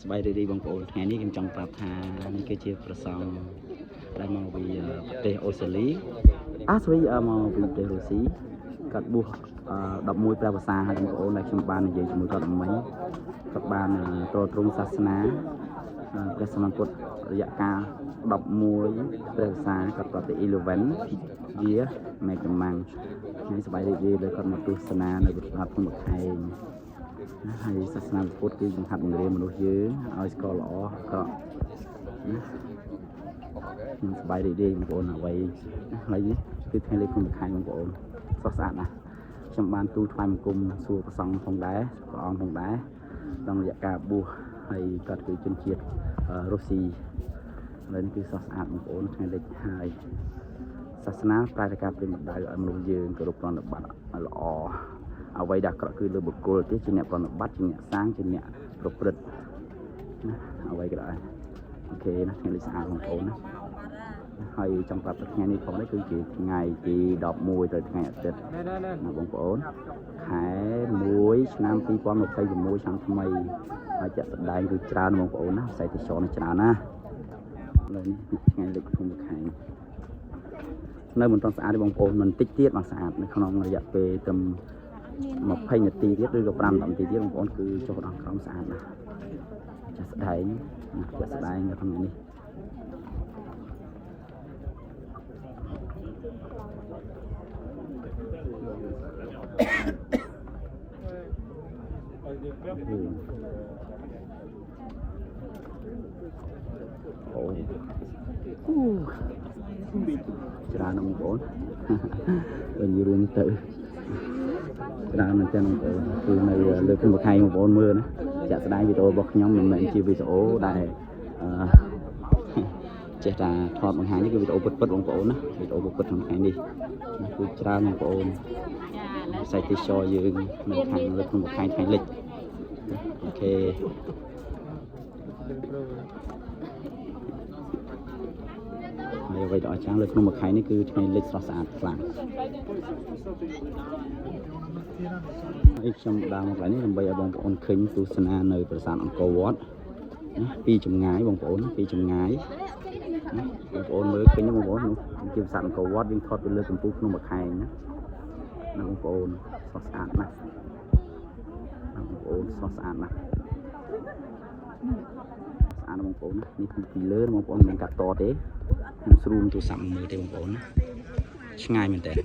សប្បាយរីករាយបងប្អូនថ្ងៃនេះខ្ញុំចង់ប្រាប់ថានេះគឺជាប្រសង់ដែលមកពីប្រទេសអូស្ត្រាលីអា sorry មកពីប្រទេសរុស្ស៊ីគាត់បួស11ព្រះវស្សាហើយបងប្អូនដែលខ្ញុំបាននិយាយជាមួយគាត់មិញគាត់បានទ្រទ្រង់សាសនាព្រះសម្មាពុទ្ធរយៈកាល11ព្រះវស្សាគាត់ប្រាប់ទៅ11 year មេកំាំងថ្ងៃសប្បាយរីករាយដែលគាត់មកទស្សនានៅប្រាសាទភ្នំបាខែង ណាហើយសាសនាពុទ្ធគឺបង្ហាត់បង្រៀនមនុស្សយើងឲ្យស្គាល់ល្អអាក្រក់ណាខ្ញុំសប្បាយរីករាយបងប្អូនអ្វីណាហើយនេះគឺថ្ងៃលេខក្នុងខែបងប្អូនស្រស់ស្អាតណាស់ខ្ញុំបានទូលថ្វាយបង្គំសួរព្រះសង្ឃផងដែរព្រះអង្គផងដែរក្នុងរយៈកាលបួសហើយគាត់គឺជនជាតិរុស្ស៊ីឥឡូវនេះគឺស្រស់ស្អាតបងប្អូនថ្ងៃលិចហើយសាសនាប្រែតែការព្រាមបណ្ដៅឲ្យមនុស្សយើងគោរពប្រណិប័តឲ្យល្អ អ្វីដែលអាក្រក់គឺលើបុគ្គលទេជាអ្នកប្រណិប័តជាអ្នកសាងជាអ្នកប្រព្រឹត្តណាអ្វីក៏ដោយ OK ណាថ្ងៃនេះស្អាតបងប្អូនណាហើយចង់ប្រាប់ថាថ្ងៃនេះផងនេះគឺជាថ្ងៃទី11ទៅថ្ងៃអាទិត្យណាបងប្អូនខែ1ឆ្នាំ2026ឆ្នាំថ្មីហើយជាក់ស្ដែងគឺច្រើនបងប្អូនណាផ្សែទេសចរនេះច្រើនណាស់ឥឡូវនេះថ្ងៃលិចភូមិខែងនៅមិនទាន់ស្អាតទេបងប្អូនមិនតិចទៀតបានស្អាតនៅក្នុងរយៈពេលត្រឹម 20នាទីទៀតឬក៏5 10នាទីទៀតបងប្អូនគឺចុះដល់ក្រោមស្អាតណាស់ចាស់ស្ដែងណាចាស់ស្ដែងនៅក្នុងនេះអូអូច្រើនណាស់បងប្អូន បើនិយាយរួមទៅ ច្រើនមែនទែនបងប្អូនគឺនៅលើភ្នំបាខែងបងប្អូនមើលណាចាក់ស្ដែងវីដេអូរបស់ខ្ញុំមិនមែនជាវីដេអូដែលអឺចេះតែថតបង្ហាញនេះគឺវីដេអូពិតៗបងប្អូនណាវីដេអូពិតៗក្នុងថ្ងៃនេះគឺច្រើនបងប្អូនវិស័យទេសចរយើងនៅខាងលើភ្នំបាខែងថ្ងៃលិច OK ហើយអ្វីដែលអស្ចារ្យលើភ្នំបាខែងនេះគឺថ្ងៃលិចស្រស់ស្អាតខ្លាំង ហើយខ្ញុំដើរមកកន្លែងនេះដើម្បីឲ្យបងប្អូនឃើញទស្សនានៅប្រាសាទអង្គរវត្តណាពីចម្ងាយបងប្អូនពីចម្ងាយណាបងប្អូនមើលឃើញទេបងប្អូននោះជាប្រាសាទអង្គរវត្តយើងថតពីលើកំពូលភ្នំបាខែងណាណាបងប្អូនស្រស់ស្អាតណាស់ណាបងប្អូនស្រស់ស្អាតណាស់ស្អាតណាស់បងប្អូនណានេះគឺពីលើណាបងប្អូនមិនមែនកាត់តទេខ្ញុំស្រួលទូរស័ព្ទមកមើលទេបងប្អូនណាឆ្ងាយមែនតើ។